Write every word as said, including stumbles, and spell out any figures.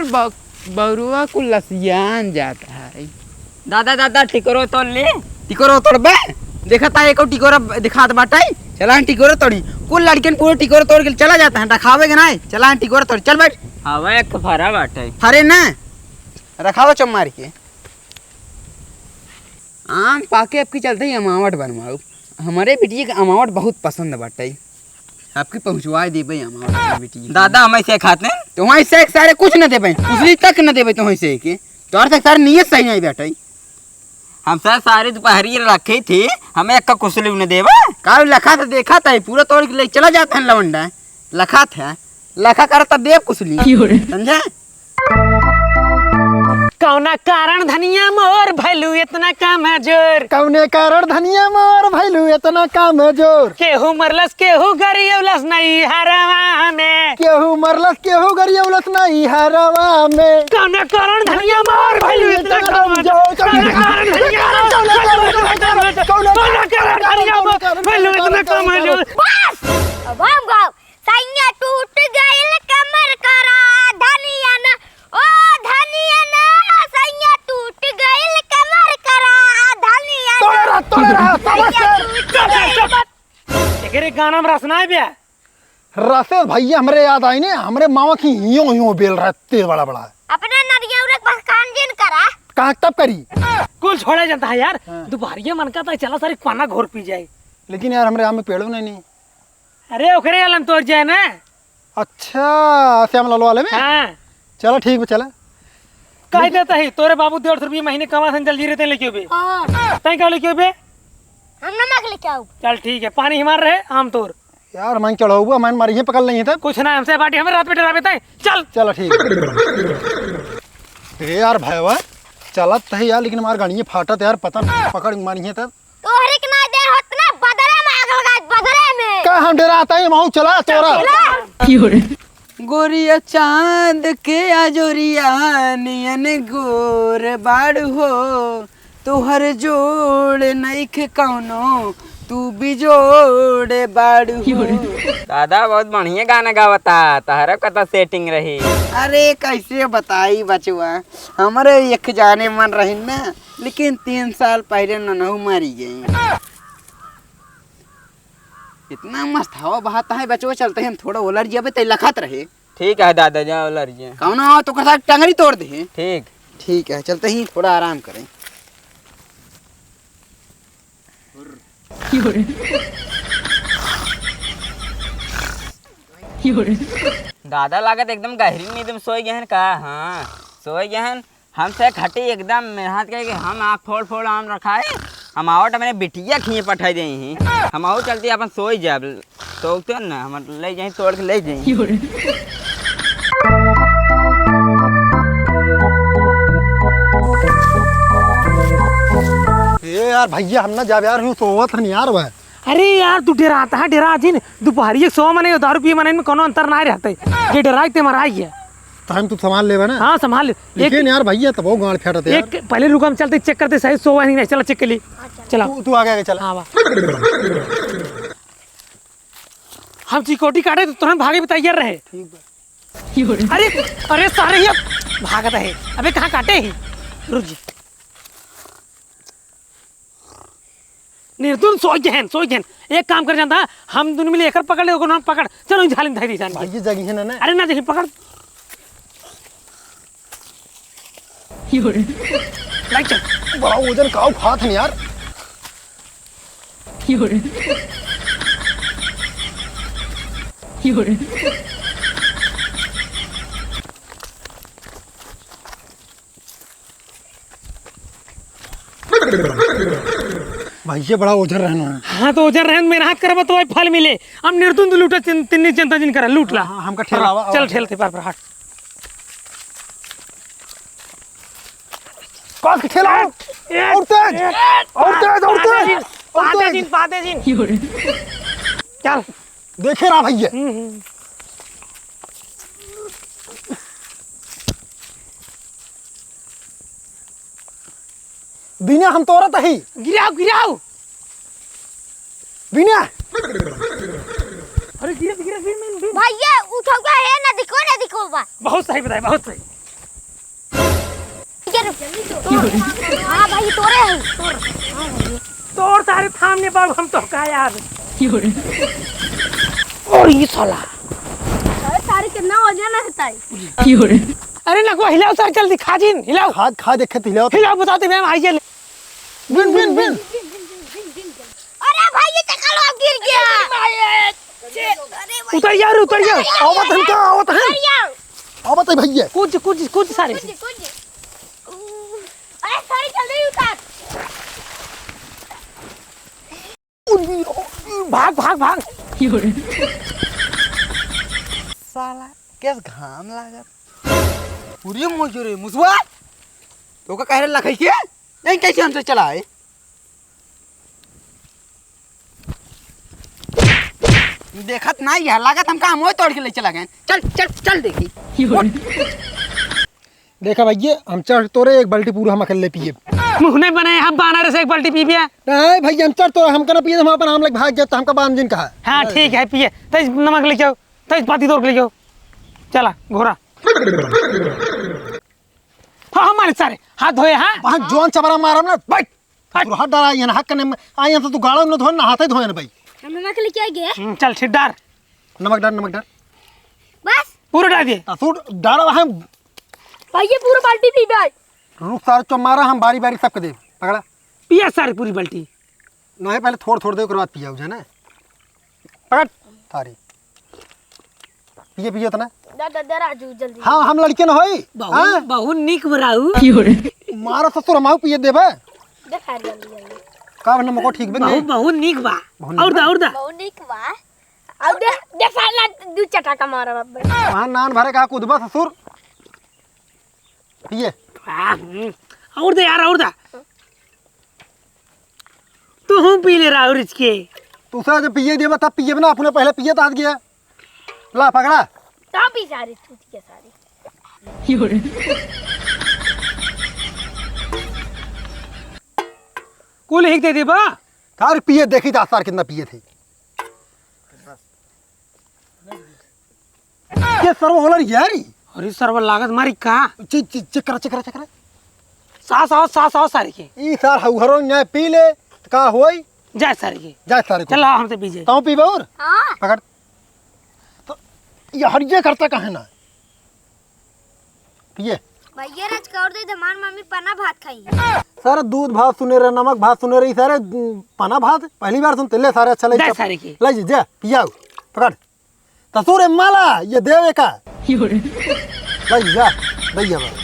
ब-, बरुआ कुल लसियान जात है। दादा, दादा, टिकोरो तोड़ ले। टिकोरो तोड़बे? देखा ता एको टिकोरा दिखात बाटे। चला टिकोरो तोड़ी। कुल लड़कन पूरे टिकोरो तोड़ के चला जाता है, रखावे के नाई। चला टिकोरो तोड़ी, चल बैठ। हवा एक फरा बाटे। फरे ना, रखावा चम्मार के। आम पाके आपके चलते ही अमावट बनवाओ। हमारे बिटिया के अमावट बहुत पसंद बाटे। आपके पहुँचवा देबे अमावट अपने बिटिया के। दादा, हम ऐसे खाते हैं। तो वहाँ से सारे कुछ न देबे, कुसली तक न देबे तो वहाँ से के। तोर तक सारे नियत सही नहीं बैठे। हम सर सारी दुपहरी रखी थी, हमें एक का कुसली न देबे। काल लखा तो देखा था, पूरा तोड़ के ले चला जाता है लवंडा। लखा था, लखा कर तब देब कुसली। समझे? कौना कारण धनिया मोर भैलू इतना कमजोर? कौने कारण धनिया मोर भैलू इतना कमजोर? केहू मरलस, केहू गरियौलस नहीं हरवा में। केहू मरलस, केहू गरियौलस नहीं हरवा में। कौना कारण धनिया मोर भैलू इतना कमजोर? कौना कारण धनिया मोर भैलू इतना कमजोर? कौना कारण धनिया मोर भैलू इतना कमजोर? बस! अब हम गाओ। सैया टूट गइल कमर करा धनिया ना, ओ धनिया ना, सैया टूट गइल कमर करा धनिया ना। तोड़े रहा, तोड़े रहा, सैया टूट गइल। एकरे गाना में रस ना है बे। रसे भैया हमरे याद आई ने, हमरे मामा की हियो हियो बेल रहा तेल बड़ा बड़ा। अपना नरियौरा के बस कान जिन करा। कहाँ तब करी? कुल छोड़ा जाता है यार। हाँ। दुपहरिया मन का तो चला सारी पाना घोर पी जाए। लेकिन यार हमरे आम में पेड़ो नहीं, नहीं। अरे, ओकरे आलम तोर जाए ना। अच्छा, श्याम लाल वाले में? हाँ। चला, ठीक बा, चला। कह देता ही, तोरे बाबू डेढ़ सौ रुपये महीने कमा सन, जल्दी रहते लेके बे। हाँ। तैं का लेके बे? हम नमक लेके आऊ। चल, ठीक है, पानी हमार रहे, आम तोर। यार, मैं चढ़ाऊ, मैं मारी ही पकड़ लेंगे तब। कुछ ना, हमसे बाटी, हमें रात में डरावे तैं। चल। चला, ठीक। ए यार, भाईवा, चलत तो है यार, लेकिन हमार गणिये फाटत यार, पता नहीं, पकड़ मारी है तब। तोहरे के ना दे होत ना, बदरे में आग लगाए, बदरे में। का हम डराता है, महू चला तोरा। चला। गोरिया चांद के अजोरिया नियन गोर बाड़ू हो, तोहर जोड़ नइखे कौनो, तू बिजोड़ बाड़ू हो। दादा बहुत बढ़िया गाना गावता, तहरा कता setting रही। अरे कैसे बताई बचवा, हमरे एक जाने मन रही ना, लेकिन तीन साल पहले ननहु मरी गई। इतना मस्त हवा बहाता है बचवा, चलते ही हम थोड़ा ओलर जिया बे, तै लखत रहे। ठीक है दादा, जा ओलर जिया। कौनो आओ तो कसा टंगरी तोड़ दे। ठीक। ठीक है, चलते ही थोड़ा आराम करें। दादा लागत एकदम गहरी नींद में सोई गए हैं का? हाँ, सोई गए हैं। हमसे घटी एकदम मेहनत करके हम आँख फोड़ फोड़ आम रखाए, हम आवत अपने बिटिया खिए पठाई देई ही। हम आऊ चलती अपन सोई जाब, सोते न हम ले जाई, तोड़ के ले जाई। ए यार भैया, हम ना जाब यार, यूं सोवत हन यार वह। अरे यार, तू डेरात है, डेरा जिन। दुपहरिया के सो मने, दारू पिए मने में कोनो अंतर ना रहते। जे डेराई ते मराई है। तो हम तू संभाल लेबे ना? हाँ, संभाल ले। लेकिन एक यार भैया, तब वो गांड फटत यार। एक पहले रुक, हम चलते check करते, सही सो है नहीं, चला check कर ली। चला। तू, तू आगे, आगे चला। हाँ, वाह। हम चिकोटी काटे तो तुरंत भागे भी तैयार रहे। ठीक बा। अरे, अरे सारे ये भागत है। अबे कहाँ काटे ही? रुक जी। निर्दुन सोई गहन, सोई गहन। एक काम कर जानता, हम दोनों मिले एकर पकड़ ले, ओकर नाम पकड़। चलो, इन झालिन धरी जान। भाई, ये जगह है ना, ना? अरे ना, देखी, पकड़। लाइट चल। बड़ा वजन का उठात है यार। भैया, बड़ा ओझर रहना है। हाँ, तो ओझर रहन, मेहनत करबा तो भाई फल मिले। हम निर्दुन लूटा, तिन-, तिन्नी चिंता जिन करा, लूट ला। हाँ, हाँ, हमका ठेलावा, चल, आवा। ठेलते पार पर हट। कस के ठेला। एक, एक, और तेज, एक, और तेज, और पादे तेज, जिन, और पादे तेज। जिन, पादे जिन। चल। देखे रहा भैया। हम्म, हम्म। बिना हम तोरत ही। गिराओ, गिराओ। बिना। अरे गिरत, गिरत, बिन, बिन, बिन। भैया, उठौका है ना, दिखो ना, दिखो बा। बहुत सही बताए, बहुत सही। हाँ भाई, तोरे है। तोर सारे थामने बाबू, हम तो का यार। और ये साला। अरे सारे कितना वजन रहता है? अरे नगवा हिलाओ सर, जल्दी खा जिन, हिलाओ। खा, खा देखे तो हिलाओ। हिलाओ, बताते मैम, आइए। बिन, बिन, बिन। अरे भाई, ये चकलवा गिर गया। अरे भाई। उतर यार, उतर यार। आवत हन का, आवत हन। उतर यार। आवत है भैया। कूद, कूद, कूद सारे। कूद, कूद। अरे सारे जल्दी उतर। भाग, भाग, भाग। साला, कैस घाम लागत। पूरी मोजो रे, मुसवा। तो का कह रहे लखई के? नहीं, कैसे हमसे चला है? देखत नहीं है, लागत हमका हम वही तोड़ के ले चला गए। चल, चल, चल देखी। देखा भैया, हम चढ़ तोरे एक बाल्टी पूरा हम अकेले पिए। मुँह नहीं बने, हम बानर से एक बाल्टी पी पिया। नहीं भैया, हम चढ़ तोरे, हमका ना पिए, हम अपन आम लग भाग जाए, तो हमका बान जिन कहा। हाँ, ठीक है, पिए। तेज नमक ले जाओ, तेज पाती तोड़ के ले जाओ। चला, घोड़ा। हाँ, हाँ, मारे सारे, हाथ धोए, हाँ। वहाँ जौन चबरा मारम ना, बैठ। हट। तू हाथ डाला, यहाँ हाथ कने में, आ, यहाँ से तू गाड़ा में धोए ना, हाथ ही धोए ना भाई। हम नमक लेके आ गए। हम्म, चल, छिट डार। नमक डार, नमक डार। बस। पूरा डार दे। आ, सूट डाला है। भाई, ये पूरा बाल्टी पी भाई। रुक सारे, चो मारा, हम बारी बारी सबके दे। पकड़ा। पिया सारे पूरी बाल्टी। नहीं, पहले थोड़ थोड़ दे, ओकर बाद पिया, बुझा ना। पकड़। सारी। पिए, पिए तना। दा, दा, दा, राजू, जल्दी। हाँ, हम लड़के न होई। बहुत, हाँ? बहुत नीक बा राऊ। मारा ससुर, हम आऊ पिए देबे। देखा जल्दी, जल्दी। का बा, नमको ठीक बे बहुत, नहीं? बहुत नीक बा। बहुत नीक और दा, बा? और दा। बहुत नीक बा। और दे, दे साला, दू चटाका मारा बाप। वहाँ नान भरे का कूदबा ससुर। पिए। आ, हम्म। और दे यार, और दा। तू हूँ पी ले राऊ रिच के। तू सा जब पिए देबा तब पिए ना, अपने पहले पिए तो हाथ गया। ला पकड़ा। तब भी सारे चूतिया सारे। कुल हिक दे देबा। सारे पिए देखी था सार कितना पिए थे। ये सरवा होला रे यार। अरे सरवा लागत मारी का? चे-, चे-, चेक करा, चेक करा, चेक करा। सास आओ, सास आओ सारे के। ई सार हउहरो न्याय पी ले, त का होई? जाए सारे के। जाए सारे को। चल, आओ, हमसे पी जाए। ताऊ पीबे और? हाँ। पकड़। तो ये हरिये करता काहे ना? पिए। भैया, राज का और दे दे, हमार मम्मी पना भात खाई है। सारे दूध भात सुने रहे, नमक भात सुने रही, सारे, उम, पना भात पहली बार सुनते, ले सारे, अच्छा ले दे चप-, सारे के। ले जी, जा, पियाओ, पकड़। ससुर ए माला, ये देवे का। ले जी, जा, दे ये बा।